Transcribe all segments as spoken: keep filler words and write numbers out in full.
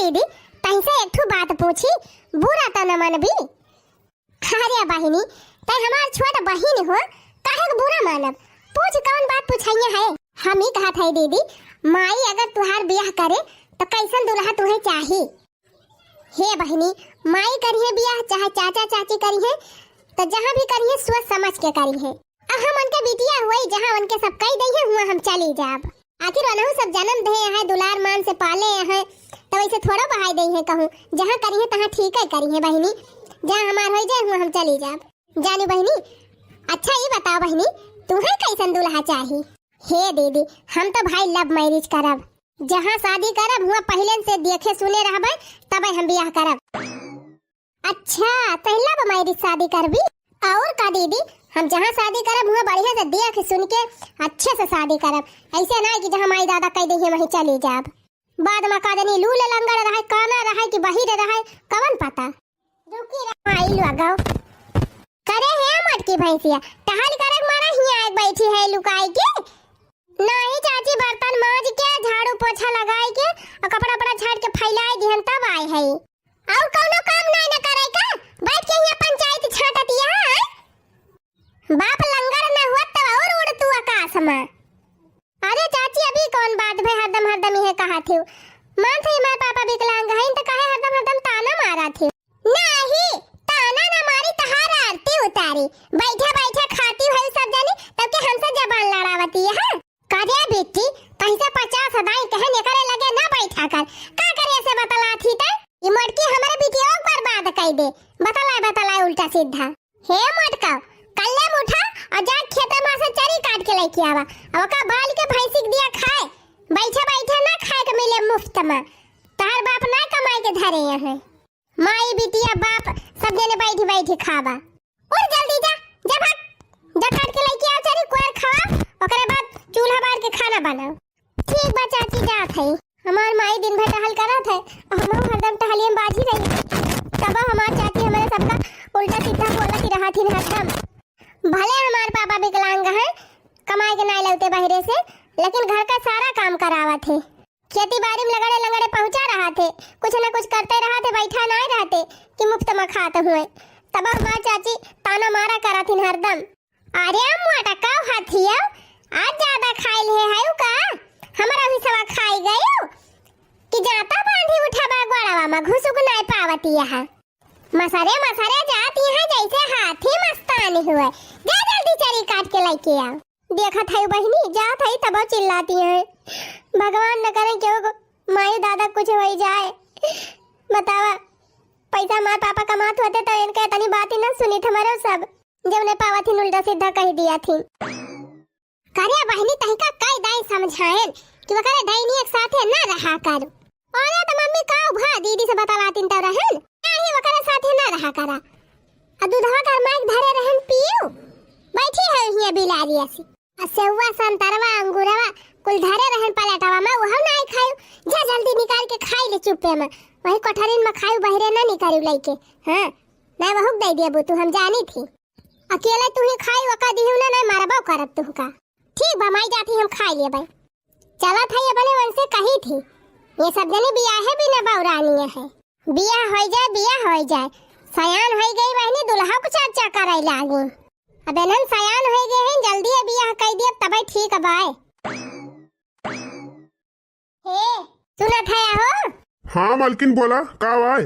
दीदी, तहिसे एक ठो बात पूछी, बुरा त न मनबी? अरे बहिनी, तै हमार छोट बहिन हो, काहे के बुरा मानब? पूछ, कौन बात पूछइया है? हम ई कहत है दीदी, माई अगर तुहार बियाह करे त कैसन दुल्हा तुहे चाही? हे बहिनी, माई करिहे बियाह चाहे चाचा चाची करिहे, त जहाँ भी करिहे सोच समझ के करिहे। अब हम उनके बिटिया हुई, जहाँ उनके सब कही दइहे, हुआ हम चली जाब। आखिर ओनहु सब जन्म दे हैं, दुलार मान से पाले हैं, तो वैसे थोड़ो बहाई दइहे कहूँ। जहाँ करिहे तहाँ ठीक है करिहे बहिनी, जहाँ हमार होई जाए हुआ हम चली जाब। जानी बहिनी, अच्छा ई बताओ बहिनी, तुहे कैसन दुल्हा चाही? हे दीदी, हम तो भाई love marriage करब, जहाँ शादी करब हुआ पहिले से देखे सुने रहबे, तबे हम बियाह करब। अच्छा, पहला बा marriage शादी करबी? और का दीदी, हम जहाँ शादी करब, हुआ बढ़िया से देख सुन के अच्छे से शादी करब। ऐसे ना कि जहाँ माई दादा कह दे, वहीं चली जाब। बाद में का जानी लूल लंगड़ रहे, काना रहे कि बहिर रहे, कवन पता। रुकी रहा, आई लगो। करे हे मोटकी भैंसिया, टहल करक मारा हिया आके बैठी है लुकाई के। नाही चाची, बर्तन माज के, झाड़ू पोछा लगाई के, और कपड़ा उपड़ा झाड़ के फैलाई दिहन, तब आए है। और कौनो काम नाय न करे का? बैठ के हियां पंचायत छांटतिया है। बाप लंगड़ न हुआ तब और उड़ तू आकाश में। अरे चाची, अभी कौन बात भे, हरदम हरदम इहे कहा थी। मान थे हमारे पापा विकलांग हैं तो काहे हरदम हरदम ताना मारा थी? नाही, ताना न मारी, तहार आरती उतारी। बैठे बैठे खाती हुई सब जानी, तब के हमसे जबान लड़ावती है। करे बिट्टी, पैसा पचास हजार कहे एकरे लगे ना बैठा कर। का करे से बतला थी ते? ई मोटकी हमरे बिटिया बर्बाद कर दे। बतलाए, बतलाए उल्टा सीधा। हे मोटका, कल्ले में उठा और जा खेते में से चरी काट के लेके आवा। अब ओका बाल के भैंसी के दिया खाए। बैठे बैठे ना खाए के मिले मुफ्त में। तहार बाप ना कमाए के धरे हैं। माई बिटिया बाप सब जने बैठी बैठी खाबा। उठ जल्दी जा, जा भाग, जा काट के लेके आ चरी, कोयर खावा, ओकरे बाद चूल्हा बार के खाना बनाओ। ठीक बा चाची, जात है। हमार माई दिन भर टहल करत है, और हमहू हरदम टहलिए में बाझी रही। तब हमार चाची हमारे सबका उल्टा सीधा बोलत ही रहत ही हरदम। भले हमार पापा विकलांग हैं, कमाए के नाय लौते बहरे से, लेकिन घर का सारा काम करावत है। खेती बाड़ी में लगड़े लगड़े पहुंचा रहा थे, कुछ न कुछ करते रहा थे, बैठा नाय रहते कि मुफ्त में खात हुए। तब हमार चाची ताना मारा करत हिन हरदम। अरे मोटका हथिया, आज ज्यादा खाई ले है का? हमारा भी सवा खाई गयो कि जाता बांधी उठाबा गोड़वा में घुसुक नाय पावती यहाँ। मसरे मसरे जात यहाँ जैसे हाथी मस्तानी हुए। जा जल्दी चरी काट के लेके आ। देखत है बहिनी, जात है तब चिल्लाती है। भगवान न करे केहू को माई दादा कुछ हो जाए। बतावा, पैसा मार पापा कमात होते तो इनके इतनी बात ही न सुनी थे मरो सब। जब नहीं पावत ही उल्टा सीधा कह दिया थी। करे बहिनी, तहिका कई दाई समझाएन कि वकरे डाइनी एक साथे ना रहा कर। अरे त मम्मी का भा दीदी से बतलातिन त रहन, नाही वकरे साथे ना रहा करा। आ दूधवा घर में धरे रहन पीऊ, बैठी है हिया बिलारी ऐसी। आ सेउआ संतरवा अंगूरवा कुल धरे रहन पलेटवा में, उहव नाही खायू। जा जल्दी निकाल के खाई ले चुप्पे में, वही कोठरिन में खायू, बहरे ना निकालू लइके। हाँ, ना वहुक दे दिया तू, हम जानी थी। अकेले तू ही खाई, वका दिहू ना, ना मारबो करब तुहका। ठीक बा माई, जाती हम खाई लेबै। चलत है अपने मन से कही थी, ये सब जने बियाहे बिना बौरानी है। बियाह होई जाए, बियाह होई जाए, सयान होई गई बहनी, दुल्हा को चर्चा करे लागी। अब एनन सयान होई गए हैं, जल्दी है बियाह कर दिए, तबे ठीक बाय। हे, सुनत है हो? हाँ मलकिन, बोला, का बाय?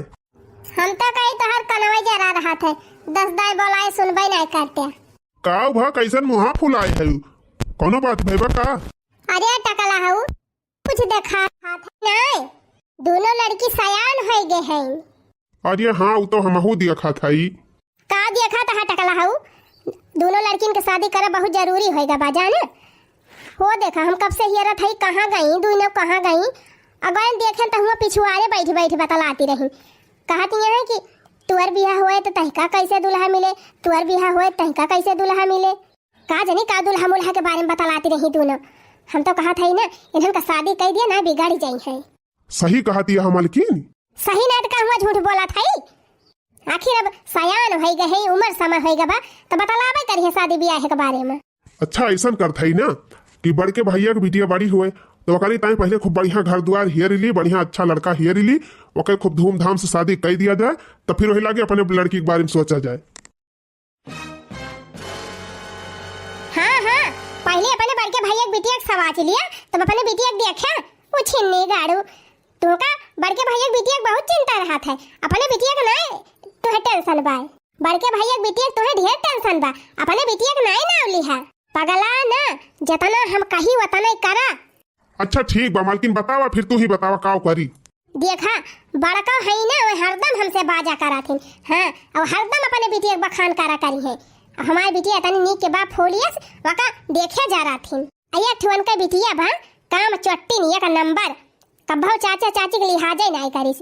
हम तो कही तोहर कनवे जरा रहत है, दस दाई बोलाए सुनबे नहीं करते। का भा, कैसन मुहा फुलाए है? कोनो बात भइबा का? अरे टकला हऊ, कुछ देखा हाथ नहीं, दोनों लड़की सयान होई गए हैं। अरे हाँ, उ तो हमहू देखा था ई। का देखा तहा टकला हऊ? दोनों लड़किन के शादी करे बहुत जरूरी होएगा बा, जाने? हो देखा, हम कब से हियरत हई, कहाँ गई, दुइनो कहाँ गई? अगोइन देखेन त हुआ पिछुआरे बैठ बैठ बतलाती रही। कहत यहाँ है कि तुअर बियाह होए त तहिका कैसे दुल्हा मिले, तुअर बियाह होए त तहिका कैसे दुल्हा मिले। का जानी का दुल्हा मुल्हा के बारे में बतलाती रही दोनों। हम तो कहत हई ना, इन्हन का शादी कई दिया ना, बिगड़ जाई है। सही कहती है मलकिन। सही ना त का हुआ झूठ बोलत हई? आखिर अब सयान होई गए हैं, उम्र समय होई गबा, तो बतलावे करिए शादी बियाह के बारे में। अच्छा, ऐसन करत हई ना कि बड़के भैया के बिटिया बड़ी हुए, तो ओकरी ताई पहले खूब बढ़िया घर दुआर हियर ली, बढ़िया अच्छा लड़का हियर ली, ओके खूब धूमधाम से शादी कइ दिया जाए, तब फिर वही लागे अपने लड़की के बारे में सोचा जाए। हाँ, हाँ, पहिले अपने बड़के भइया के बिटिया के सवाच लिया, तब अपने बिटिया के देखा, वो छिन्नी गाड़ू। तुहका बड़के भइया के बिटिया के बहुत चिंता रहत है, अपने बिटिया के नाहीं तुहे tension बा। बड़के भइया के बिटिया के तुहे ढेर tension बा, अपने बिटिया के नाहीं नाव लिहा। पगला ना, जतना हम कही वतना ही करा। अच्छा ठीक बा मालकिन, बतावा फिर, तू ही बतावा काव करी। देखा, बड़का है ना, वो हरदम हमसे बाजा कराथिन। हाँ, और हरदम अपने बिटिया के बखान करा करी है। हमारे बिटिया तनी नीक के बाप होलियस, वका देखे जा रहथिन। अये ठुअन के बिटिया बा, काम चट्टिन एक नंबर, कब्भो चाचा चाची के लिहाजे नाहीं करिस।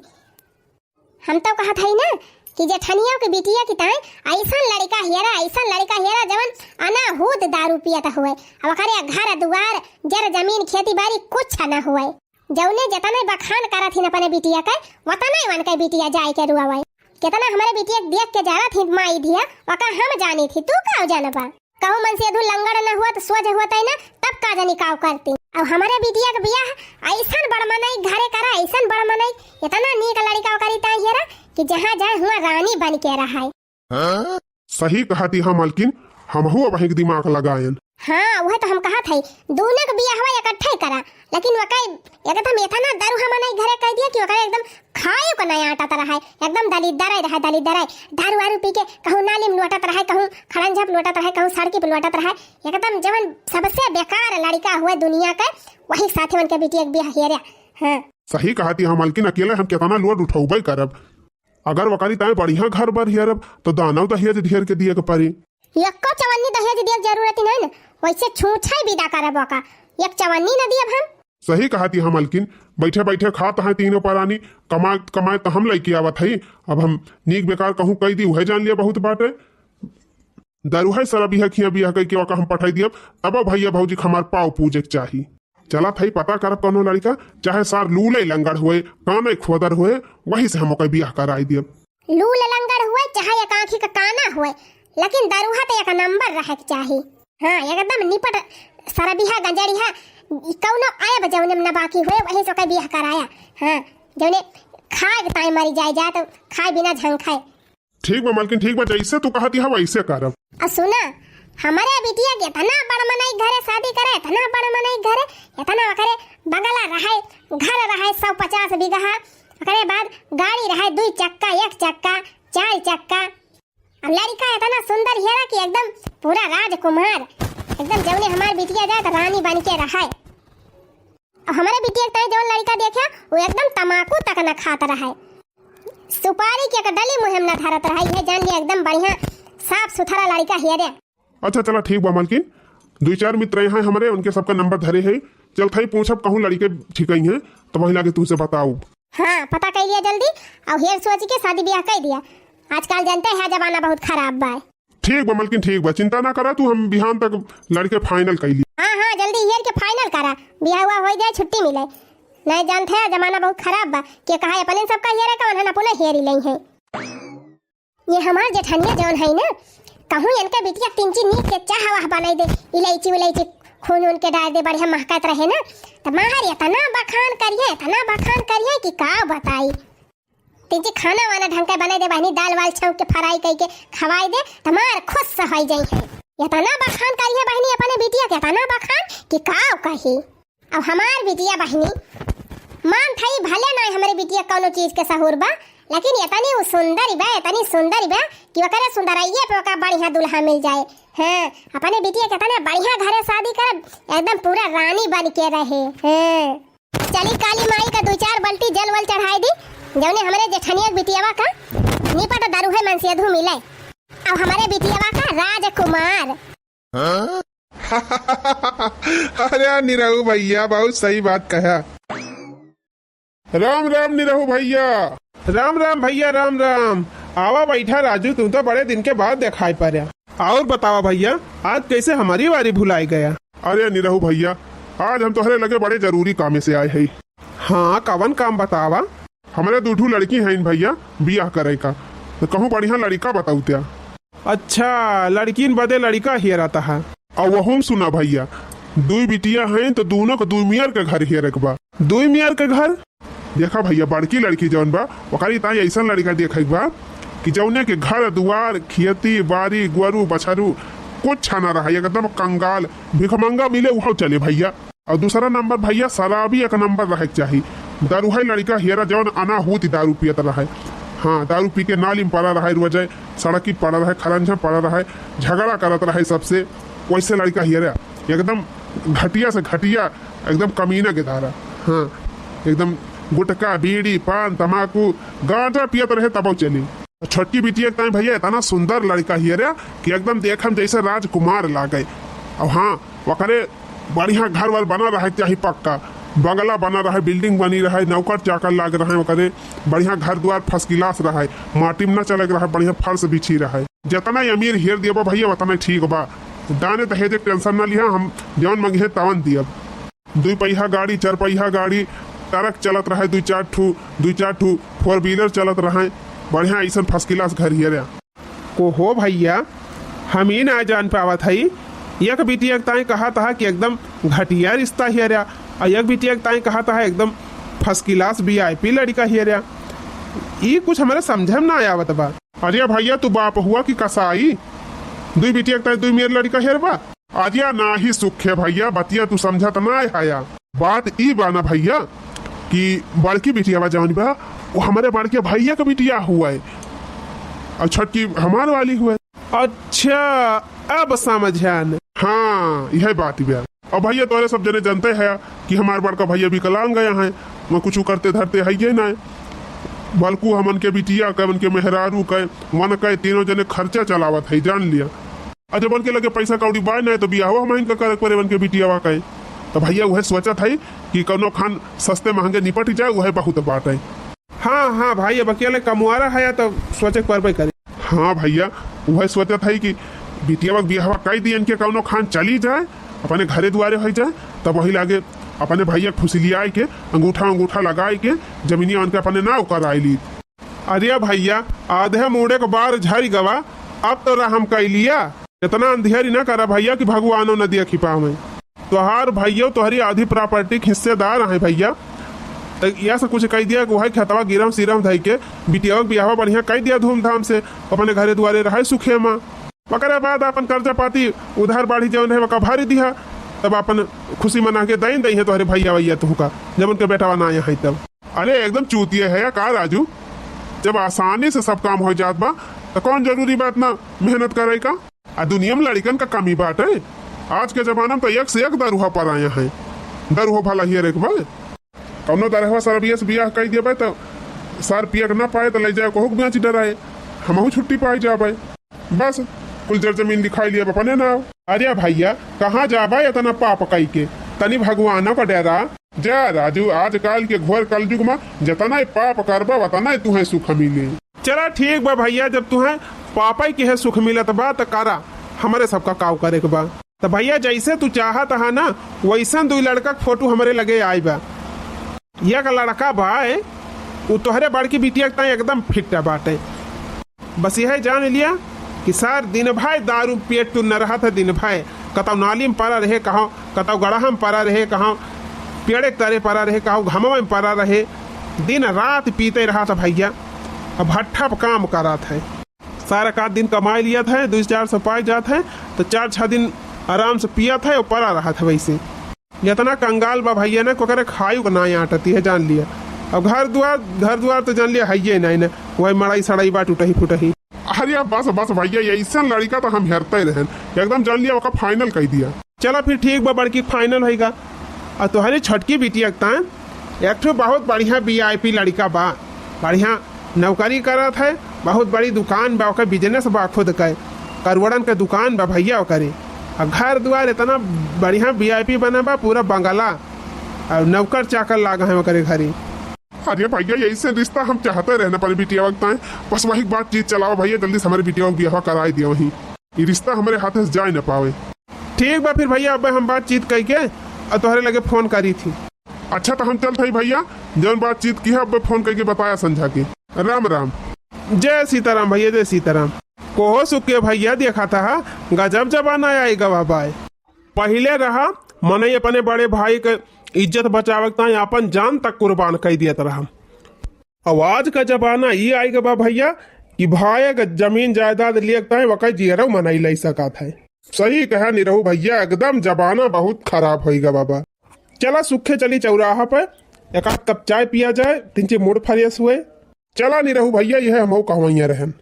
हम तो कहत हई ना कि जेठनिया के बिटिया की ताई ऐसन लड़का हेरा, ऐसन लड़का हेरा जवन अनाहूत दारू पियत हुए, अब ओकरे घर दुआर, जर जमीन, खेती बाड़ी कुछ न हुए। जौने जतने बखान करत हिन अपने बिटिया के, वतने वनके बिटिया जाए के रुआवे। कितना हमरे बिटिया के देख के जारत हिन माई धिया, वका हम जानी थी, तू का जानबा? कहूँ मनसेधू लंगड़ न हुआ तो सोझ हुआ तई ना, तब का जानी काव करती। अब हमरे बिटिया के बियाह ऐसन बड़ मनई घरे करा, ऐसन बड़ मनई, इतना नीक लड़का ओकरी ताई हेरा कि जहाँ जाए हुआ रानी बन के रहाए। सही कहती हाँ मालकिन, हमहू अब वहीं दिमाग लगायन। हाँ, वह तो हम कहत हई, दूने के बियाहवा इकट्ठे ही करा, लेकिन वका एकदम इतना दरुहा मनई घरे कह दिया कि ओकरे एकदम खाए को नहीं आटत रहे, एकदम दलिद्दर रहे, दलिद्दर। दारू वारू पी के कहूँ नाली में लोटत रहे, कहूँ खड़ंजा पे लोटत रहे, कहूँ सड़की पे लोटत रहे, एकदम जवन सबसे बेकार लड़का हुए दुनिया के, वही साथे उनके बिटिया के बियाह हेरे। हाँ। सही कहती हाँ मालकिन, अकेले हम कितना load उठौबे करब। अगर वकरी ताए बढ़िया घर बर हेरब, तो दानव दहेज ढेर के दिए के पड़ी। एक्को चवन्नी दहेज दिए के जरूरत ही नहीं न, वैसे छूछाई विदा करब ओका, एक चवन्नी न दियब हम। सही कहती हाँ मालकिन, बैठे बैठे खात हैं तीनों परानी, कमा कमाए तो हम लइके आवत हई। अब हम नीक बेकार कहूँ कह दी, उहे जान लिया बहुत बाटे। दरुहे सरबिया खिया बियाह कइके ओका हम पठाई दियब, तब भैया भौजी के हमार पाँव पूजे के चाही। चलत हई पता करब कौनो लड़का, चाहे सार लूले लंगड़ हुए, काने खोदर हुए, वही से हम ओकर बियाह कराई दियब। लूले लंगड़ हुए, चाहे एक आँखी का काना हुए, लेकिन दरुहा तो एक नंबर रहे के चाही। हाँ, एकदम निपट सरबिहा गंजड़िहा, ई कौनो ऐब जौने में न बाकी हुए, वही से ओकर बियाह कराया। हाँ, जौने खाए के ताई मरी जाए, जाए तो खाए बिना झंखाए। ठीक बा मालकिन, ठीक बा, जैसे तू कहती है वैसे करब। आ सुना, हमरे बिटिया के इतना बड़ मनई घरे शादी करे, इतना बड़ मनई घरे, इतना ओकरे बंगला रहे, घर रहे सौ पचास बीघा, ओकरे बाद गाड़ी रहे दुई चक्का, एक चक्का, चार चक्का। अब लड़का इतना सुंदर हेरा कि एकदम पूरा राजकुमार, एकदम जौने हमार बिटिया जाए तो रानी बन के रहे। अब हमरे बिटिया के ताई जौन लड़का देखे, वो एकदम तमाकू तक न खात रहे, सुपारी के एक डली मुँह में न धरत रहे। ये जान लिया एकदम बढ़िया साफ सुथरा लड़का हेरे। अच्छा चला ठीक बा मालकिन, दुई चार मित्र हैं हमरे, उनके सबका नंबर धरे है। चल थाई पूछब कहूँ लड़के ठीक हैं, तो वही लागे तुमसे बताऊ। हाँ, पता कर लिया जल्दी, और हेर सोच के शादी ब्याह कर दिया। आजकल जानते हैं जमाना बहुत खराब बा। ठीक बा मलकिन, ठीक बा, चिंता ना करा तू, हम बिहान तक लड़के final कइली। हाँ, हाँ, जल्दी हेर के final करा, बियाह हुआ हो जाए, छुट्टी मिले। नहीं जानत है, जमाना बहुत खराब बा, के कहा अपने सबका हेरे का, उन्हन अपने हेरी लई है। ये हमार जेठनिया जौन है ना, कहूँ इनके बिटिया तिनची नीक के चाह वाह बनाई दे, इलायची उलायची खून उनके डाल दे, बढ़िया महकत रहे ना, तो मार इतना बखान करिए, इतना बखान करिए कि का बताई। तिनची खाना वाना ढंग के बनाई दे बहिनी, दाल वाल छौंक के fry कई के खवाई दे, तो मार खुश हो जाई है। इतना बखान करिए बहिनी अपने बिटिया के, इतना बखान कि का कही। अब हमार बिटिया बहिनी मान थई भले ना हमरे बिटिया कौनो चीज के सहूर बा, लेकिन इतनी उ सुंदर बा, इतनी सुंदर बा कि ओकरे सुंदरइये पे ओका बढ़िया दुल्हा मिल जाए। हाँ, अपने बिटिया के इतने बढ़िया घरे शादी करब, एकदम पूरा रानी बन के रहे। हाँ। चली काली माई का दू चार बाल्टी जल वल चढ़ाई दी, जौने हमरे जेठनिया के बिटियावा का निपट दरुहे मनसेधू मिले। अब हमरे बिटियावा का राजकुमार। अरे निरहू भैया, बहुत सही बात कहा। राम राम निरहू भैया। राम राम भैया, राम राम। आवा बैठा राजू, तू तो बड़े दिन के बाद देखाई पड़ा। और बतावा भैया, आज कैसे हमारी वारी भुलाई गया? अरे निरहू भैया, आज हम तोहरे लगे बड़े जरूरी कामे से आए हई। हाँ, कवन काम बतावा? हमरे दू ठू लड़की हैं भैया, बियाह करे का, तो कहूँ बढ़िया लड़का बताऊ त्या। अच्छा, लड़किन बदे लड़का हेरत है। और वहूम सुना भैया, दुई बिटिया हैं तो दूनों के दुई मियर के घर हेरे के बा। दुई मियर के घर? देखा भइया, बड़की लड़की जौन बा, ओकरी ताई अइसन लड़िका देखे के बा कि जौने के घर दुआर, खेती बारी, गोरू बछरू कुछ ना रहे, एकदम कंगाल, भिखमंगा मिले, उहो चले भइया। और दूसरा नंबर भइया, शराबी एक नंबर रहे के चाही। दारूहई लड़िका हेरा, जौन अनाहूति दारू पियत रहे। हाँ, दारू पी के नाली में पड़ा रहे, रोजे सड़क पे पड़ा रहे, खरंजा पड़ा रहे, झगड़ा करत रहे सबसे, वैसे लड़िका हेरा। एकदम घटिया से घटिया, एकदम कमीना के धारा। हाँ, एकदम गुटखा, बीड़ी, पान, तमाकू, गांजा पियत रहे तबो चली। छोटकी बिटिया के ताई भइया इतना सुंदर लड़िका हेरा कि एकदम देखम जैसे राजकुमार लागे। और हाँ, ओकरे बढ़िया घर वर बना रहे, चाहे पक्का बंगला बना रहे, building बनी रहे, नौकर चाकर लाग रहे, ओकरे बढ़िया घर द्वार first class रहे, माटी में न चले के रहे, बढ़िया फर्श बिछी रहे। जितना ही अमीर हेर दियबा भइया, उतना ही ठीक बा। दाने दहेज के tension न लिहा, हम जौन मंगिहे तवन दियब। दुई पहिया गाड़ी, चार पहिया गाड़ी, ट्रक चलत रहे, दुई चार ठू, दुई चार ठू four wheeler चलत रहे, बढ़िया अइसन first class घर हेरा। को हो भइया, हम ई ना जान पावत हई, एक बिटिया के ताई कहत हा कि एकदम घटिया रिश्ता हेरा, और एक बिटिया के ताई कहत हा एकदम first class VIP लड़िका हेरा। ई कुछ हमरे समझे में ना आवत बा। अरे भइया, तू बाप हुआ कि कसाई? दुई बिटिया के ताई दुई मेर लड़िका हेरबा? अरे नाही सुखे भइया, बतिया तू समझत ना हया। बात ई बा ना भइया कि बड़की बिटिया बा जौन बा, वो हमरे बड़के भइया के बिटिया हुआ है, और छोटकी हमार वाली हुआ है। अच्छा, अब समझन। हाँ, यह बात बा। अब भइया, तोहरे सब जने जानते हैं कि हमार बड़का भइया विकलांग गया है, वह कुछ करते धरते है ये ना, बल्कु हमन के बिटिया के, हमन के मेहरारू के, वन के तीनों जने खर्चा चलावत है, जान लिया। आ जब उनके लगे पैसा कौड़ी बाय ना, तो बियाहो हम इनका करे परे उनके बिटियावा के। तो भइया, उहे सोचत है कि कौनो खान सस्ते महंगे निपट जाए, उहे बहुत बात है। हाँ, हाँ भाई, अब अकेले कमवारा है, तो सोचे के परबे करे। हाँ भइया, उहे सोचत है कि बिटियावा के बियाहवा कई दियन के कौनो खान चली जाए, अपने घरे दुआरे हो जाए, तब वही लागे अपने भइया के फुसिलियाए के, अंगूठा अंगूठा लगाए के, जमीनिया उनके अपने नाव कराए ली। अरे भइया, आधे मूड़े के बार झरि गवा, अब तो रहम कइ लिया। इतना अंधियारी ना करा भइया कि भगवानो न देखि पावे। तोहार भइयो तोहरी आधी property के हिस्सेदार हैं भइया। त यह से कुछ कहि दिया कि वही खेतवा गिरम सिरम धइ के बिटियावा के बियाहवा बढ़िया कइ दिया धूमधाम से, अपने घरे दुआरे रहे सुखे मा। ओकरे बाद अपन कर्जा पाती उधार बाढ़ी जौन है ओका भरि दिहा, तब अपन खुशी मना के दइन दइहे तोहरे भइया वइया तुहका, जब उनके बेटवा ना यहाँ तब। अरे एकदम चूतिया है या का राजू? जब आसानी से सब काम हो जात बा, तो कौन जरूरी बात ना मेहनत करे का? आ दुनिया में लड़िकन का कमी बाटे। आज के जमाना में तो एक से एक दरुहा पर आया है। दरुहा भला ही एक बा। कौनो दरहवा सरबिया से बियाह कइ देबे तो सर पियक ना पाए तो ले जाए कहूँ बेच डराए, हमहू छुट्टी पाए जाबे। बस कुल जर जमीन लिखाई लिया अपने नाव। अरे भइया, कहाँ जाबा इतना पाप कई के? तनी भगवानो का डरा। जा राजू, आजकल के घोर कलयुग में जतना ही पाप करबा, उतना ही तुहें सुख मिली। चला ठीक बा भइया, जब तुहें पापई के है सुख मिलत बा, त करा, हमरे सबका काव करे के बा। त भइया, जैसे तू चाहत हा ना, वैसन दुई लड़का के फोटो हमरे लगे आई बा। एक लड़का बा, उ तोहरे बड़की बिटिया के ताई एकदम फिट बाटे। बस यह जान लिया कि सार दिन भर दारू पिए टुन्न रहत है, दिन भर कतौ नाली में पड़ा रहे, कहूँ कतौ गड़हा में पड़ा रहे, कहूँ पेड़े के तरे पड़ा रहे, कहूँ घमवा में पड़ा रहे, दिन रात पीते रहत है भइया। अब भट्ठा पे काम करत है, सारा का दिन कमाई लियत है, दो चार सौ पाई जात है, तो चार छः दिन आराम से पियत है और पड़ा रहत है वैसे। जितना कंगाल बा भइया ना, ओकरे खायु के ना आटती है, जान लिया। अब घर दुआर, घर दुआर तो जान लिया है ये नहीं ना, वही मड़ई सड़ई बा टूटही फुटही। अरे बस बस भइया, ऐसन लड़िका तो हम हेरते रहन, एकदम जान लिया ओका final कइ दिया। चला फिर ठीक बा, बड़की final होइगा। और तोहरी छोटकी बिटिया के तान एक ठो बहुत बढ़िया VIP लड़िका बा, बढ़िया नौकरी करत है, बहुत बड़ी दुकान बा, ओकर business बा खुद के, करोड़न के दुकान बा भइया ओकरे। आ घर दुआर इतना बढ़िया VIP बना बा, पूरा बंगला, और नौकर चाकर लागा है ओकरे घरे। अरे भइया, यही से रिश्ता हम चाहते रहने अपने बिटिया वक्त आए, बस वही बातचीत चलाओ भइया, जल्दी से हमरे बिटिया के बियाह कराई दिया वहीं, ये रिश्ता हमरे हाथ से जाए न पावे। ठीक बा फिर भइया, अब हम बातचीत कइके और तोहरे लगे फोन करी थी। अच्छा, तो हम चलत हई भइया, जौन बातचीत की है, अब फोन करके बताया संझा के। राम राम। जय सीताराम भइया, जय सीताराम। कोहो सुख के भइया, देखा था गजब जमाना आई गवा बाय। पहिले रहा मनई अपने बड़े भाई के इज्जत बचावे के ताईं आपन जान तक कुर्बान कइ दियत रहम। अब आज का जमाना ई आइ गा बा भइया कि भाई अगर जमीन जायदाद लिए के ताईं वकै जियरौ मनई लइ सकत है। सही कहा निरहू भइया, एकदम जमाना बहुत खराब होइ गा बाबा। चला सुखे चली चौराहा पे, एक आध कप चाय पिया जाए, तिनचे मूड फ्रेश हुए। चला निरहू भइया, यह हमहू कहवइया रहन।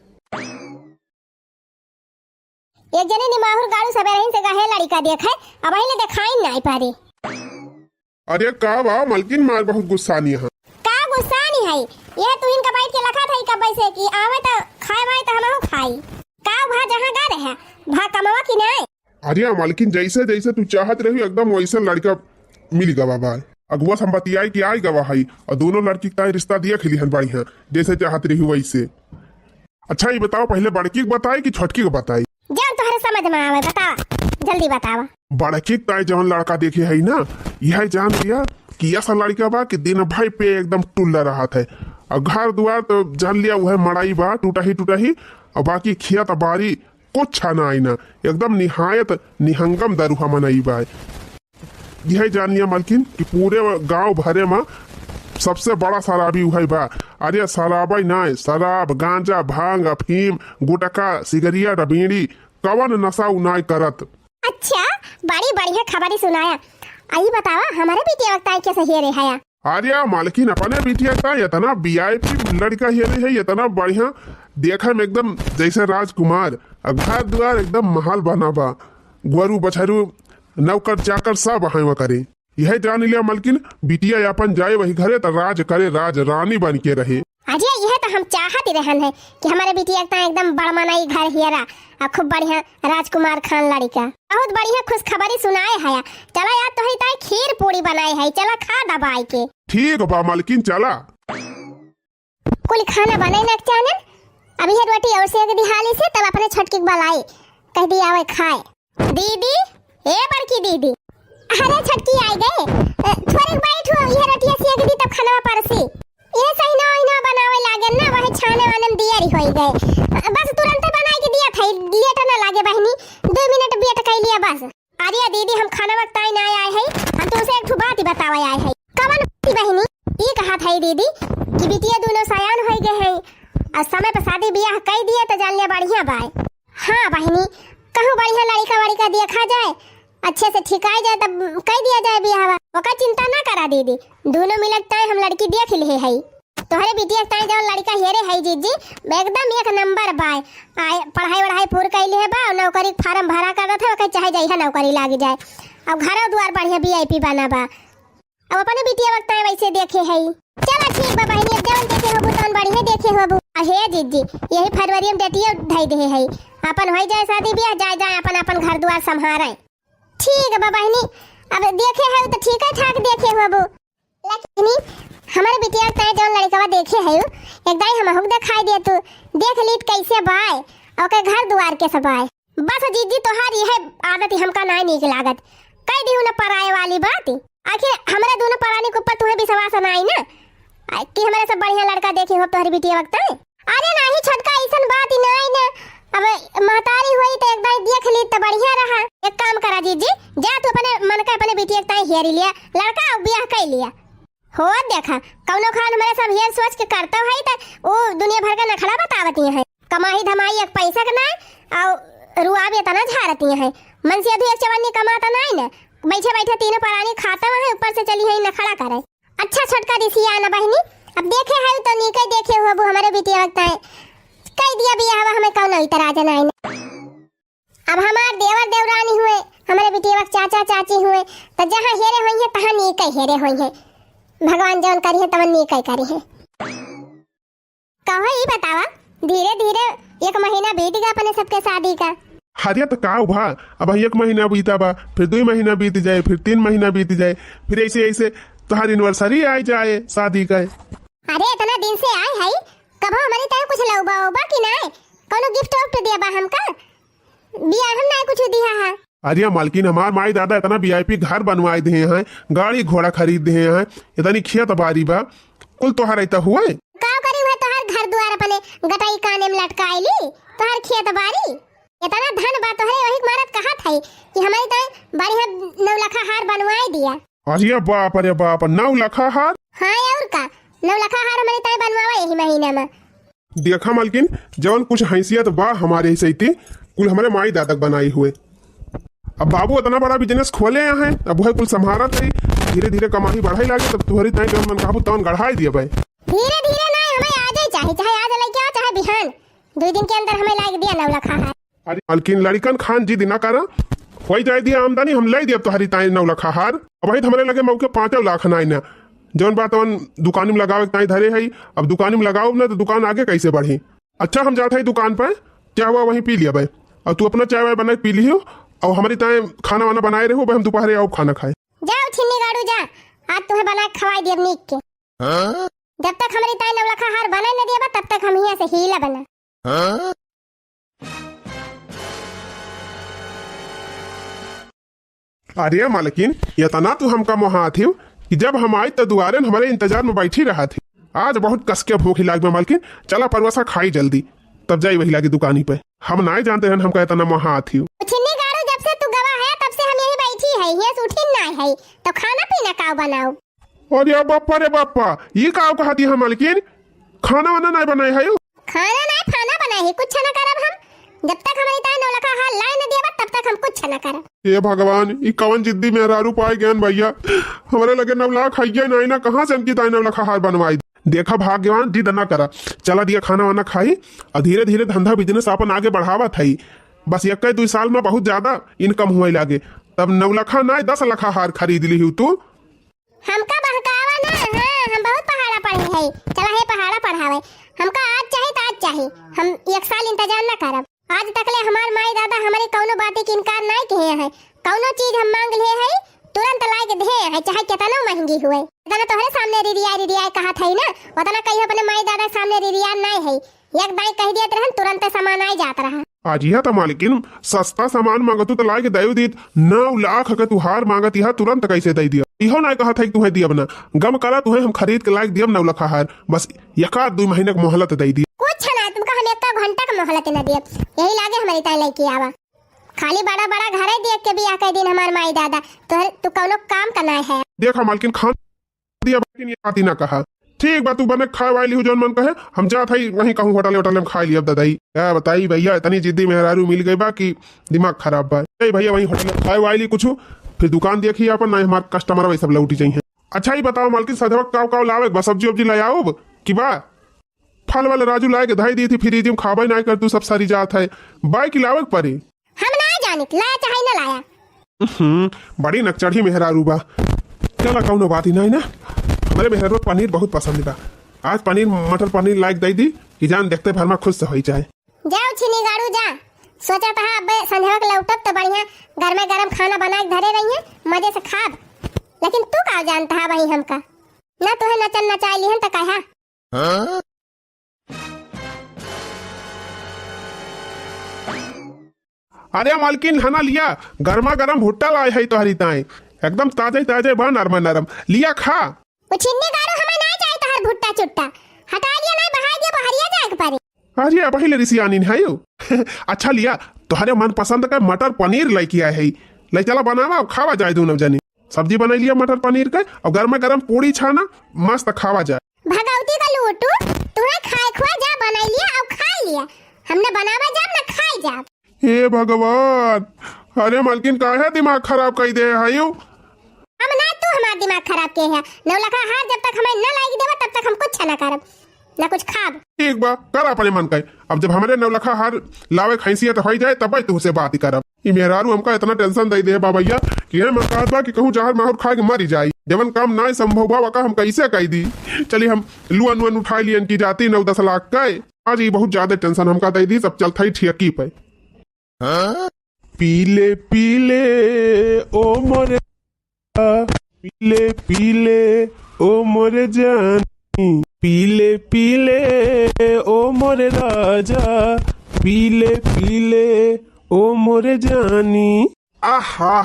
एक जने निमाहुर गाड़ू सबेरहिन से गहे लड़िका देखे, अबहिन ले देखाइन नाई पारे। अरे का बा मलकिन, मार बहुत गुस्सानी है। का गुस्सानी है? यह तुहिन का बैठ के लखत है कब से कि आवे त खाए वाए त हमहू खाई। का भा जहाँ गा रहे, भा कमावा कि नाई? अरे मलकिन, जैसे जैसे तू चाहत रही एकदम वैसे लड़िका मिल गवा बा। अगुआ से हम बतियाई कि आइ गवा है और दोनों लड़की का रिश्ता देख लिहन बढ़िया, जैसे चाहत रही वैसे। अच्छा, ई बतावा, पहिले बड़की के बताई कि छोटकी के बताई? जौन तोहरे समझ में आवे, बतावा, जल्दी बतावा। बड़की के ताईं जौन लड़का देखे है ना, यह जान लिया कि ऐसा लड़का बा कि दिन भर पे एकदम टुल्ला रहत है। और घर दुआर तो जान लिया, वह मड़ाई बा, टूटही टूटही, और बाकी खेत बारी कुछ नाई ना, एकदम निहायत निहंगम दरुहा मनई बा। यह जानिया मलकिन कि पूरे गांव भरे में सबसे बड़ा शराबी उहै बा। अरे शराबै नाय, शराब, गांजा, भांग, अफीम, गुटखा, सिगरिया, बीड़ी, कवन नशा उ नाय करत। अच्छा, बड़ी बढ़िया खबरी सुनाया। आई बतावा, हमारे बिटिया के ताईं कैसे हेरे हया? अरे मलकिन, अपने बिटिया का इतना वीआईपी लड़का हेरे है, इतना बढ़िया, देखे में एकदम जैसे राजकुमार, और घर द्वार एकदम महल बना बा, गोरू बछरू, नौकर चाकर सब हैं वकरे। यह जान लिया मलकिन, बिटिया अपन जाए वही घरे त राज करे, राज रानी बन के रहे। अरे यह तो हम चाहत ही रहन है कि हमारे बिटिया का एकदम बड़ मनई घर हेरा, और खूब बढ़िया राजकुमार खान लड़िका। बहुत बढ़िया खुशखबरी सुनाए हया। चला यार, तोहरी ताईं खीर पूड़ी बनाए है, चला खा दबाई के। ठीक बा मलकिन, चला। कुल खाना बने न चानन, अब यह रोटी और सेक दी हाली से, तब अपने छोटकी के बलाई, कह दी आवे खाए। दीदी, ए बड़की दीदी। अरे छोटकी आइ गए, अ, थोड़े बैठ हो, यह रोटिया सेक दी तब खाना परसी। ये सही ना, ना बनावे लागे ना, वही छाने वाने में दिया रही होई गए। अ, बस तुरंत बनाई के दिया था, लेट ना लागे बहनी, दो मिनट वेट कर लिया बस। अरे दीदी, हम खाना वक्त आई ना आए है, हम तुमसे एक ठो बात ही बतावे आए है। कवन बात बहनी? ई कहा था दीदी कि बिटिया दोनों सयान हो गए हैं, और समय पर शादी ब्याह कर दिए तो जान लिया बढ़िया बाय। हाँ बहनी, कहूँ बढ़िया लड़िका वड़िका देखा जाए, अच्छे से ठिकाई जाए, तब कह दिया जाए बियाहवा। ओकर चिंता ना करा दीदी, दोनों मिलत ताईं हम लड़की देख लिहे हई। तोहरे बिटिया ताईं जौन लड़िका हेरे हई जीजी, एकदम एक नंबर बाय। आ, पढ़ाई वढ़ाई पूर कैले है बा, नौकरी के फार्म भरा करत है, ओकर चाहे जइहा नौकरी लाग जाए। अब घरो दुआर बढ़िया वीआईपी बना बा। अब अपने बिटिया वक्त ताईं वैसे देखे हई। चला ठीक बा बहिनी, अब जौन देखे होबू तौन बढ़िया देखे होबू। आ हे जीजी, यही फरवरी में डेटिया धई दे हई, अपन हो जाए शादी ब्याह, जाए जाए अपन अपन घर दुआर संभारे। ठीक बा बहिनी, अब देखे हऊ तो ठीक है ठाक देखे होबू। लेकिन हमारे बिटिया ताईं जौन लड़िकवा देखे हऊ, एक दाई हमहू के देखाई दे तू, देख लीत कैसे बाय, ओके घर दुआर कैसे बाय। बस जीजी तोहार यह आदत ही हमका नाय नीक लागत, कह दिहू न पराए वाली बात। आखिर हमरे दोनों परानी के ऊपर तुम्हें विश्वास नाई ना, आ, कि हमरे से बढ़िया लड़का देखे हो तोहरी बिटिया वक्त ताईं। अरे नाही छोटका, ऐसन बात ही नाई ना। अब महतारी हुई तो एक दाई देख ली तो बढ़िया रहा। एक काम करा जीजी, जा तू अपने मन का अपने बिटिया के ताईं हेरी लिया लड़का और ब्याह कर लिया। हो देखा, कौनो खान हमरे सब हेर सोच के करता है तो वो दुनिया भर का नखड़ा बतावती है। कमाई धमाई एक पैसा के नाई और रुआब इतना झारती है। मन से अधू एक चवन्नी कमाता नाई ना, बैठे बैठे तीनों परानी खाता है, ऊपर से चली है नखड़ा करे। अच्छा छोटका रिसिया ना बहिनी, अब देखे हऊ तो नीके देखे होबू हमरे बिटिया वक्त ताईं। कह दिया बियाहवा, हमें कौनो इतराज नाई ना। अब हमार देवर देवरानी हुए, हमरे बिटिया वक्त चाचा चाची हुए, तो जहाँ हेरे होइहैं तहाँ नीके हेरे होइहैं। भगवान जौन करिहैं तवन नीके करिहैं। कहो ई बतावा, धीरे धीरे एक महीना बीत गा अपने सबके शादी का। अरे तो का भा, अब एक महीना बीता बा, फिर दुई महीना बीत जाए, फिर तीन महीना बीत जाए, फिर ऐसे ऐसे तोहार एनिवर्सरी आ जाए शादी का। अरे इतना दिन से आए है, कबो हमरे ताईं कुछ लउबा उबा कि नाय? कौनो गिफ्ट उफ्ट दिया बा हमका? बियाह में नाय कुछ दिया है। अरे मालकिन, हमार माई दादा इतना वीआईपी घर बनवाए दिए हैं, गाड़ी घोड़ा खरीद दिए हैं, इतनी खेत बारी बा, कुल तोहरे तो हुए। का करी हुए तोहर घर दुआर अपने गटई काने में लटकाए ली, तोहर खेत बारी? इतना धन बा तोहरे, वही के मारत कहत है कि हमरे ताईं बढ़िया नौलखा हार बनवाए दिया। अरे बाप रे बाप, नौ लखा हार? हाँ, और का, नौ लखा हार हमरे ताई बनवावा यही महीना में। देखा मालकिन, जवन कुछ हैसियत बा हमारे सैती, कुल हमरे माई दादा के बनाई हुए। अब बाबू इतना बड़ा business खोले हैं, अब वह कुल संभारत है, धीरे धीरे कमाई बढ़ाई लागे, तब तुहरी ताई जवन मन कहबू तवन गढ़ाई दिए भाई। धीरे धीरे ना, हमें आज ही चाहे, चाहे आज लेके आओ, चाहे बिहान, दो दिन के अंदर हमें लाग दिया नौ लखा हार। अरे मालकिन, लड़िकन खान जिद ना करा, होई जाए दिया आमदनी, हम लाई दिया तुहरी ताई नौ लखा हार। अब वही तो हमरे लगे मौके पाँचों लाख ना आई ना, जवन बात तवन दुकानी में लगावे के ताई धरे है। अब दुकानी में लगाओ ना तो दुकान आगे कैसे बढ़ी? अच्छा, हम जात है दुकान पे, चाय हुआ वहीं पी लिया भाई, और तू अपना चाय वाय बना के पी लियो, और हमारी ताई खाना वाना बनाए रहो भाई, हम दोपहरे आओ खाना खाए। जाओ छिन्नी गाड़ू जा, आज तुम्हें बना के खवाई दियब नीक के। हाँ? जब तक हमारी ताई नौ लखा हार बना न दिया बा, तब तक हम यहाँ से हीला बना। हाँ? अरे मालकिन, इतना तू हमका मोहात हियो कि जब हम आई त दुआरे न हमरे इंतजार में बैठी रहत ही। आज बहुत कस के भूख लाग बा मालकिन, चला परुआ सा खाई जल्दी, तब जाई वही लागे दुकानी पे। हम नाय जानते हैं हमका इतना मोहात हियो। छिन्नी गाड़ू, जब से तू गवा है तब से हम यही बैठी है, हियां से उठिन नाय है, तो खाना पीना का बनाओ? अरे बापा रे बापा, ये का कहती है मालकिन? खाना वाना नाय बनाए है? खाना नाय, खाना बनाए है, कुछ ना करब हम। जब तक हमारी ताई नौ लखा हार लाए न दिया बा, तब तक हम कुछ ना करब। हे भगवान, ई कवन जिद्दी मेहरारू पाए गयन भैया। हमरे लगे नौ लाख हइये नाय ना, कहाँ से इनकी ताई नौ लखा हार बनवाई? देखा भाग्यवान, जिद ना करा, चला दिया खाना वाना खाई, और धीरे धीरे धंधा business आपन आगे बढ़ावत है। बस एक दुई साल में बहुत ज्यादा income हुए लागे, तब नौ लखा नाय, दस लखा हार खरीद ली तू। हमका बहकावा ना, हाँ, हम बहुत पहाड़ा पढ़े है। चला हे पहाड़ा पढ़ावे, हमका आज चाही तो आज चाही, हम एक साल इंतजार ना करब। आज तक ले हमार माई दादा हमारे कौनो बात के इनकार नाय किहे है, कौनो चीज हम मांग ले है, तुरंत लाए के दे है, चाहे कितनो महंगी हुए। इतना तोहरे सामने रिरिया रिरिया कहत है ना, उतना कहीं अपने माई दादा के सामने रिरिया नाय है। एक दाई कह दियत रहन, तुरंते सामान आइ जात रहा। आज यह तो मालकिन सस्ता सामान मांगतू तो लाइके दइउ दीत, नौ लाख के तू हार मांगत यह तुरंत कैसे दइ दिया? इहो नाय कहत है कि तुहें दियब ना, गम करा तुहें हम खरीद के लाइके दियब नौ लाख हार, बस एक आध दुइ महीना के मोहलत दइ दिया। कुछ ना, तुमका हम एक घंटा का मोहलत न दियब, यही लागे हमारी ताई लइके आवा। खाली बड़ा बड़ा घरे देख के बियाह कर दिन हमार माई दादा, तोहर तू कौनो काम का नाय है। देखा मालकिन खान दिया, लेकिन ये बात ही ना कहा। ठीक बा, तू बने खाए वाली हो जौन मन कहे, हम जात हई वहीं कहूँ होटल वोटल में खाए लियब ददाई। क्या बताई भैया, इतनी जिद्दी मेहरारू मिल गई बा कि दिमाग खराब बा। ए भैया, वहीं होटल में खाए वाली कुछ, फिर दुकान देखी अपन, ना हमार customer वही सब लौटी जाई हैं। अच्छा ही बताओ मालकिन, सधवा काव काव लावे बा, सब्जी उब्जी ले आओ कि बा? फल वाले राजू लाए के धई दी थी, फ्रिज में खाबे ना कर तू, सब सरी जात है। बाई की लावे के पड़ी। हम ना जानित, लाया चाहे ना लाया। हम्म, बड़ी नकचढ़ी मेहरारू बा। चला, कौनो बात ही नहीं ना। हमरे मेहरारू पनीर बहुत पसंद बा। आज पनीर, मटर पनीर लाइक दे दी कि जान देखते भर में खुश से होई जाए। जाओ छिनी गाड़ू जा। सोचा था अब संझवा के लौटब तो बढ़िया गरमे गरम खाना बना के धरे रही है, मजे से खाब। लेकिन तू का जानता है वही हमका? ना तुहे नचन नचाई लिहन तो कहा। हाँ? अरे मालकिन, हना लिया, गरमा गरम भुट्टा लाए है तोहरी ताई, एकदम ताजे ताजे बा, नरम नरम, लिया खा। ओ छिन्नी गाड़ू, हमें ना चाहे तोहर भुट्टा चुट्टा, हटा लिया, नहीं बहाई दिया, बहरिया जाए के पड़े। अरे पहले रिसियानी है यो। अच्छा लिया, तोहरे मन पसंद का मटर पनीर लेके आए है, ले चला बनावा, खावा जाए दोनों जनी। सब्जी बनाई लिया मटर पनीर के, और गरमा गरम पूड़ी छाना, मस्त खावा जाए। भगवती का लूटू, तूने खाए खुआ जा बनाई लिया और खाई लिया, हमने बनावा जाब ना खाई जाब। हे भगवान, अरे मालकिन काहे दिमाग खराब कर दे है यू? हम ना, तू हमार दिमाग खराब के है। नौलखा हार जब तक हमें न लाइक देवा तब तक हम कुछ ना करब। ना कुछ खाब। ठीक बा, कर अपने मन का। अब जब हमरे नौलखा हार लावे खैसियत होई जाए, तब तुहसे बात ही करब। ई मेहरारू हमका इतना tension दे दे बा भैया कि हम कहत बा कि कहूँ जहर माहुर खा के मरी जाई। जवन काम ना संभव बा, ओका हम कैसे कह दी? चली हम लुअन वुअन उठाई लियन की जाती नौ दस लाख का। आज ई बहुत ज्यादा tension हमका दे दी, सब चलत है ठेकी पे। हाँ? पीले पीले ओ मोरे, पीले पीले ओ मोरे जानी, पीले पीले ओ मोरे राजा, पीले पीले ओ मोरे जानी। आहा,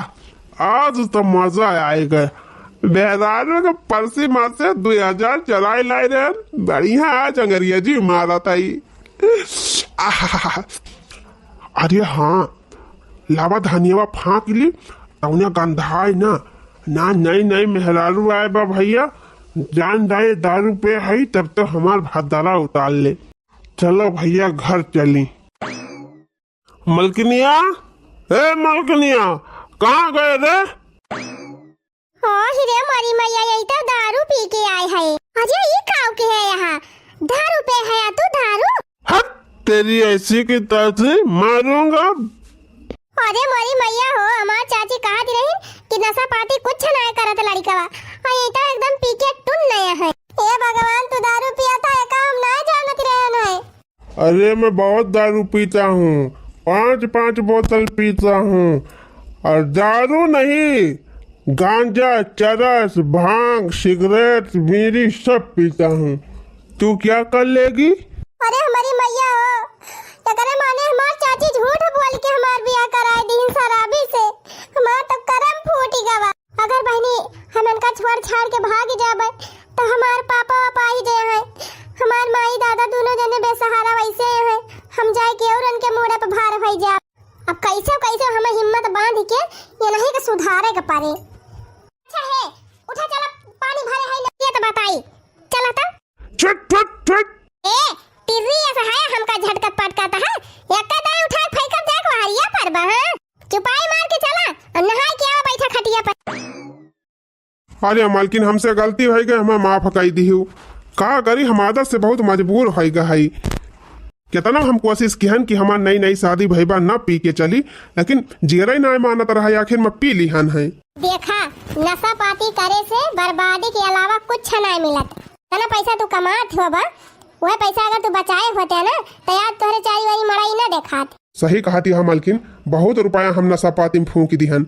आज तो मजा आएगा। मेहरारू के परसी माँ से दुई हजार चुराए लाए रहे, बढ़िया आज अंग्रेजी मारत आई। आहा, अरे हाँ, लावा धनियावा फाँक ली, तौने गंधाए ना, ना, नहीं, नहीं, मेहरारू आए बा भइया, जान दाए दारू पे हई, तब तो हमार भात दारा उतार ले। चलो भइया, घर चली। मलकिनिया, ए मलकिनिया, कहाँ गए रे? ओ हिरे मोरी मैया, यही तो दारू पी के आए है। अरे, ये काव के है यहाँ? दारू पे है तू, दारू? हट, तेरी ऐसी की तैसी, मारूंगा। अरे मोरी मैया हो, हमार चाची कहत रही कि नशा पाती कुछ नाय करत लड़िकवा, और ये तो एकदम पी के टुन नया है। हे भगवान, तू दारू पिया था, ये काम ना जानत रहन है। अरे, मैं बहुत दारू पीता हूँ, पाँच पाँच बोतल पीता हूँ, और दारू नहीं, गांजा, चरस, भांग, सिगरेट, बीड़ी सब पीता हूँ। तू क्या कर लेगी? अरे हमारी मैया हो, एकरे माने हमार चाची झूठ बोल के हमार बियाह कराए दीन शराबी से। हमार तो करम फूटी गवा। अगर बहिनी हम इनका छोड़ छाड़ के भाग जाबे तो हमार पापा वापा आई जे हैं, हमार माई दादा दोनों जने बेसहारा वैसे हैं, हम जाए के और इनके मूड़े पे भार होई जाब। अब कैसे कैसे हमें हिम्मत बांध के ये नहीं के सुधारे के पड़े। अच्छा है, उठा, चला, पानी भरे है, ये तो बताई। चला तो। छुट, छुट, छुट। ए, टिर्री ऐसा है, हमका झटकत पटकत है। एक दाई उठा के फेंकब जाए के हरिया पर बा, हाँ? चुपाई मार के चला और नहाए के आवा, बैठा खटिया पर। अरे मालकिन, हमसे गलती होइ गई, हमें माफ कई दिहु। का करी, हम आदत से बहुत मजबूर होइ गए हई। केतना हम कोशिश किहन कि हमार नई नई शादी भई बा, न पी के चली, लेकिन जियरा ही नाय मानत रहा, आखिर में पी लिहन है। देखा, नशा पाती करे से बर्बादी के अलावा कुछ नाय मिलत। इतना पैसा तू कमात हो बा, वह पैसा अगर तू बचाए होते ना, तो आज तोहरे चारी वारी मड़ाई ना देखात। सही कहत हया मालकिन, बहुत रुपया हम नशा पाती में फूंक दिहन।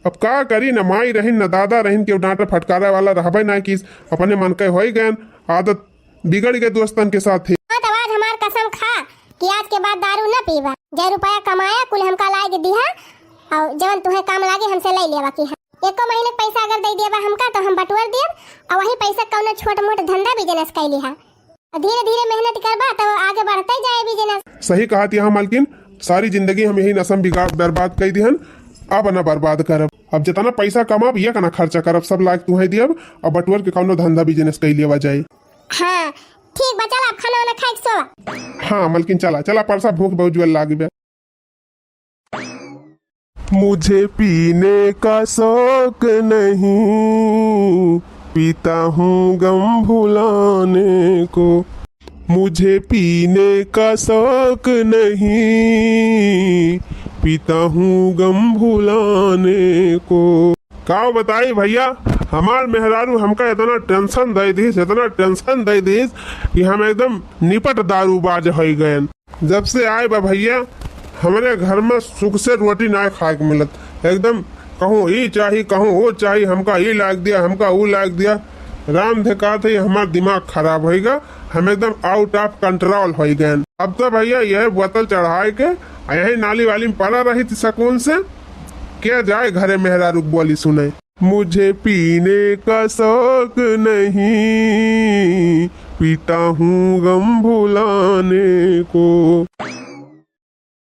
अब का करी, न माई रहिन, न दादा रहिन, केहू डांटे फटकारे वाला रहबे ना किस, अपने मन के होई गयन, आदत बिगड़ गए दोस्तन के साथ ही। हाँ, तो आज हमार कसम खा कि आज के बाद दारू न पीबा। जे रुपया कमाया कुल हमका लाए के दिहा, और जवन तुहे काम लागे हमसे ले लेवा की है। एको महीने के पैसा अगर दे देबा हमका तो हम बटोर देब, और वही पैसा कौनो छोट मोट धंधा बिजनेस कर लिहा। और धीरे धीरे मेहनत करबा तो आगे बढ़ते जाए बिजनेस। सही कहत हया मालकिन, सारी जिंदगी हम यही नशा में बिगाड़ बर्बाद कर दिहन, अब ना बर्बाद करब। अब जितना पैसा कमाब ये कना खर्चा करब, सब लाग तुहे दियब, और बटोर के कौनो धंधा बिजनेस कर लेवा जाए। हाँ, ठीक बा, चला अब खाना वाना खाए के सोवा। हाँ मालकिन, चला, चला, परसा भूख बहुत जोर लागी बा। मुझे पीने का शौक नहीं, पीता हूँ गम भुलाने को। मुझे पीने का शौक नहीं, पीता हूँ गम भुलाने को। का बताई भइया, हमार मेहरारू हमका इतना टेंशन दे दीस, इतना टेंशन दे दीस कि हम एकदम निपट दारूबाज होइ गयन। जब से आए बा भइया, हमरे घर में सुख से रोटी ना खाए के मिलत। एकदम कहूँ ई चाही, कहूँ वो चाही, हमका ई लाग दिया, हमका वो लाग दिया। राम धे कहत है, हमार दिमाग खराब होइगा, हम एकदम out of control होइ गयन। अब तो भइया यह बोतल चढ़ाए के आ यही नाली वाली में पड़ा रही थी सुकून से, के जाए घरे मेहरारू के बोली सुने। मुझे पीने का शौक नहीं, पीता हूँ गम भुलाने को।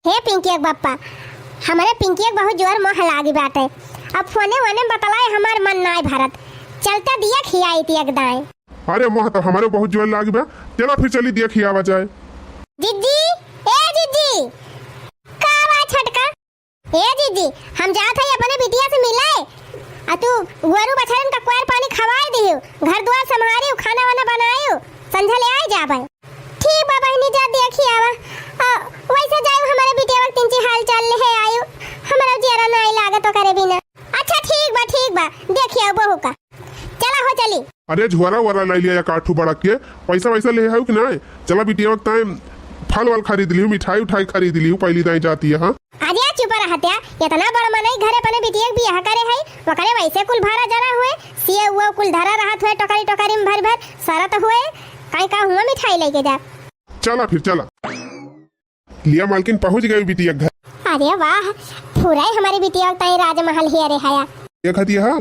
हे पिंकी के बप्पा, हमरे पिंकी के बहुत जोर मोह लागी बाटे। अब फोने वोने बतलाए हमार मन नाय भरत। चलता दिया खियाई ती एक दाएं। अरे मोह तो हमरे बहुत जोर लागी बा, चला फिर चली दिया खियावा जाए। जिज्जी, ए जिज्जी, का बा छोटका? ए जिज्जी, हम जात हई अपने बिटिया से मिले। आ तू गोरू बछरन का कोयर पानी खवाए दिहु, घर दुआर संभारिउ, खाना वाना बनाइउ, संझा ले आए जाबे। ठीक बा बहिनी, जा देखी आवा। आ, वैसे जाइउ, हमारे बिटिया के तिनची हाल चाल ले आइउ, हमारा जियरा नाई लागत ओकरे बिना। अच्छा ठीक बा, ठीक बा, देखी आउ बहू का। चला हो चली। अरे झोरा वोरा ले लिया या काठू बड़क के, पैसा वैसा ले आइउ कि नाई? चला बिटिया के ताई फल वल खरीद लिहु, मिठाई उठाई खरीद लिहु, पहली दाई जाती है। हाँ। अरे चुप रह हत्या, इतना बड़ मनई घरे अपने बिटिया के बियाह करे है, ओकरे वैसे कुल भरा जरा हुए, सिए उए कुल धरा रहत हुए, टोकरी टोकरी में भर भर सरत हुए, काई का हुआ मिठाई लेके जा। चला फिर चला। लिया मालकिन, पहुंच गए बिटिया के घर। अरे वाह, पूरा ही हमारी बिटिया के ताई राजमहल ही अरे हया। देखत हया,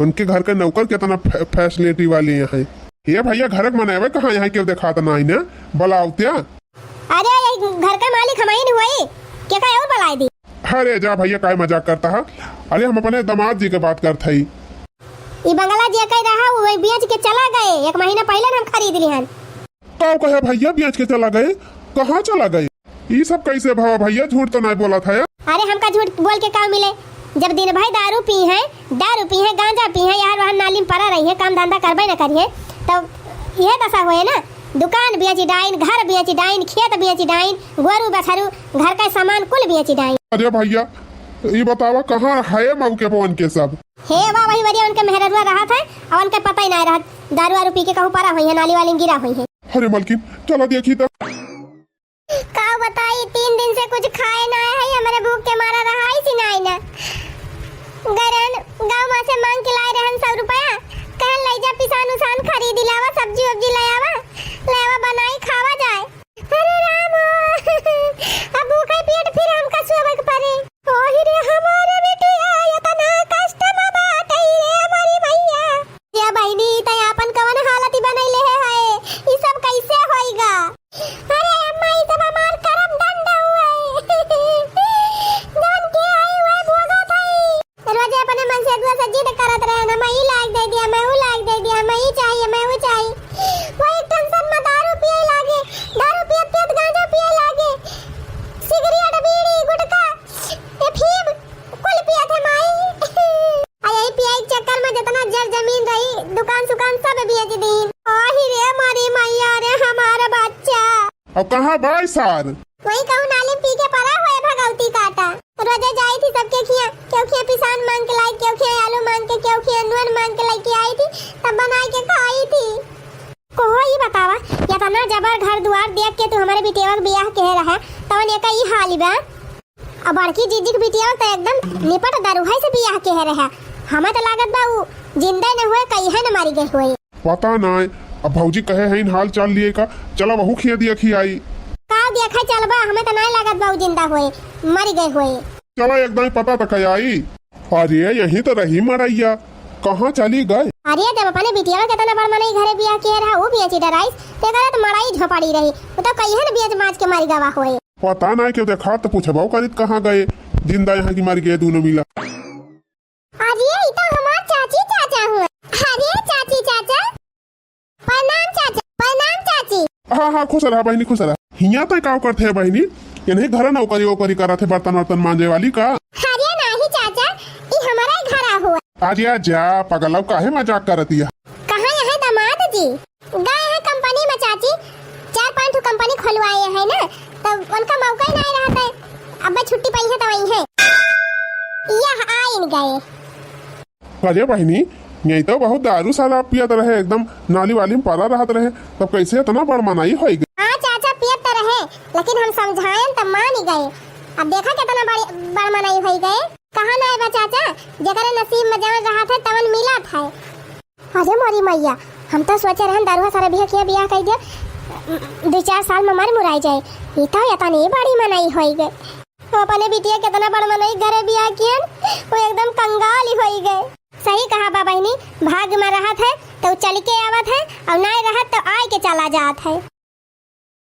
उनके घर के नौकर कितना फै-, फैसिलिटी वाले हैं। ये भइया, घर के मनई कहाँ, यहाँ केहू देखात नाई ना, बलावत्या। अरे, ये घर के मालिक हमइन हुई, के का और बलाई दी? अरे जा भइया, काय मजाक करता है? अरे, हम अपने दामाद जी के बात करत हई। ई बंगला जे कई रहा, वो बेच के चला गए, एक महीना पहिले हम खरीद लिहन। का कहे भैया, बेच के चला गए? कहाँ चला गए? ई सब कैसे भवा भैया, झूठ तो नाहीं बोलत है। अरे हमका झूठ बोल के का मिले, जब दिन भर दारू पी हैं, दारू पी हैं, गांजा पी हैं, यार वहाँ नाली में पड़ा रही हैं, काम धंधा करबे न करिए, तो यह दशा होए ना, दुकान बेच डाइन, घर बेच डाइन, खेत बेच डाइन, गोरू बछरू, घर का सामान कुल बेच डाइन। अरे भैया, ई बतावा कहाँ है मऊ के पवन के सब? हे वाह, वही वरिया उनके मेहररुआ रहत है, और उनके पता ही ना रहत, दारू वारू पी के कहूँ परा होई है, नाली वाली में गिरा होई है। अरे मलकिन, चला देखी तो। का बताई, तीन दिन से कुछ खाए ना है, हमरे भूख के मारा रहा ही सी ना है ना। गरन गाँव में से मांग के लाए रहन सौ रुपया, कहन ले जा पिसान उसान खरीद लावा, सब्जी वब्जी ले आवा, ले आवा बनाई खावा जाए। अरे राम, अब भूखे पेट फिर हमका सोवे के पड़े। ओही रे हमारे बिटिया, इतना कष्ट में बाटे रे हमारी मैया। या बहिनी, तै आपन कवन हालत बनैले है, है? ई सब कैसे होइगा? अरे अम्मा, ई सब हमार करम दंड हुए। जौन के आई हुए भोगत है। रोजे अपने मन से दुआ से जिद करत रहे ना, मैं ई लाग दे दिया, मैं ऊ लाग दे दिया, मैं ई चाहिए, मैं ऊ चाहिए। वो एक टेंशन में दारू पिए लागे, दारू पियत पियत गांजा पिए लागे, सिगरेट, बीड़ी, गुटखा, अफीम कुल पियत है माई। आ यही पिए के चक्कर में जितना जर जमीन रही, दुकान सुकान सब बेच दी। ओही रे मारी मैया रे हमारा बच्चा। अब कहाँ बाई सार? वही कहूँ नाली में पी के पड़ा हुए भगवती काटा। रोजे जाई थी सबके खिया, केहू खिया पिसान मांग के लाई, केहू खिया आलू मांग के, केहू खिया नून मांग के लेके आई थी, तब बनाई के खाई थी। कोहो ई बतावा, इतना जबर घर दुआर देख के तू हमारे बिटिया के बियाह के रहा, तवन एका ई हाल बा। अब बड़की जीजी के बिटिया तो एकदम निपट दरुहाई से बियाह के रहा, हमें तो लागत बा उ जिंदा न हुए, कहीं न मरी गई हुए। पता नाय, अब भौजी कहे हईन हाल चाल लिए का, चला वहू खिया दिया खियाई। का देखा चलबा, हमें तो नाय लागत बा उ जिंदा होए, मर गए होए। चला एक दाई पता तो कयाई। अरे यही तो रही मड़ैया, कहाँ चली गए? अरे जब अपने बिटिया के तना बड़ मनई घरे बियाह किए रहा, वो बिया चिडराइस, ते करे तो मड़ाई झोपड़ी रही, वो तो कहिए न बिया माज के मर गवा होए। पता नाय क्यों देखा तो पूछबो करित कहाँ गए, जिंदा यहाँ की मर गए दोनों मिला। अरे, ई तो हमार चाची चाचा हुआ। अरे, चाची चाचा, प्रणाम चाचा, प्रणाम चाची। हाँ, हाँ, खुश रहा बहिनी, खुश रहा। हियाँ तै काव करत है बहिनी? इन्हीं घर नौकरी वोकरी करत है, बर्तन वर्तन मांजे वाली का? अरे नाही चाचा, ई हमारा ही घर हुआ। अरे जा पगलव, काहे मजाक करत हिया? कहाँ यहाँ दामाद जी? गए हैं कंपनी में चाची, चार पांच ठो कंपनी खुलवाए हैं ना, तो उनका मौका ही नहीं रहता है। अब छुट्टी पाई है तो वही है, यह आइन गए। अरे बहिनी, यही तो बहुत दारू शराब पियत रहे, एकदम नाली वाली में पड़ा रहत रहे, तब कैसे इतना बड़ मनई होई गए? हाँ चाचा, पियत तो रहे, लेकिन हम समझाएन तो मान ही गए। अब देखा कितना बड़, बड़ मनई होई गए। कहाँ ना है बा चाचा, जेकरे नसीब में जवन रहत है तवन मिलत है। अरे मोरी मैया, हम तो सोचे रहन दरुहा सारे बिया किया बियाह कई दिया, दो चार साल में मर मुराई जाए। ई तो इतनी बड़ी मनई होई गए। अपने बिटिया कितना बड़ मनई घरे बियाह कियन, वो एकदम कंगाल ही होई गए। सही कहा बा बहिनी, भाग में रहत है तो चल के आवत है, और नाय रहत तो आय के चला जात है।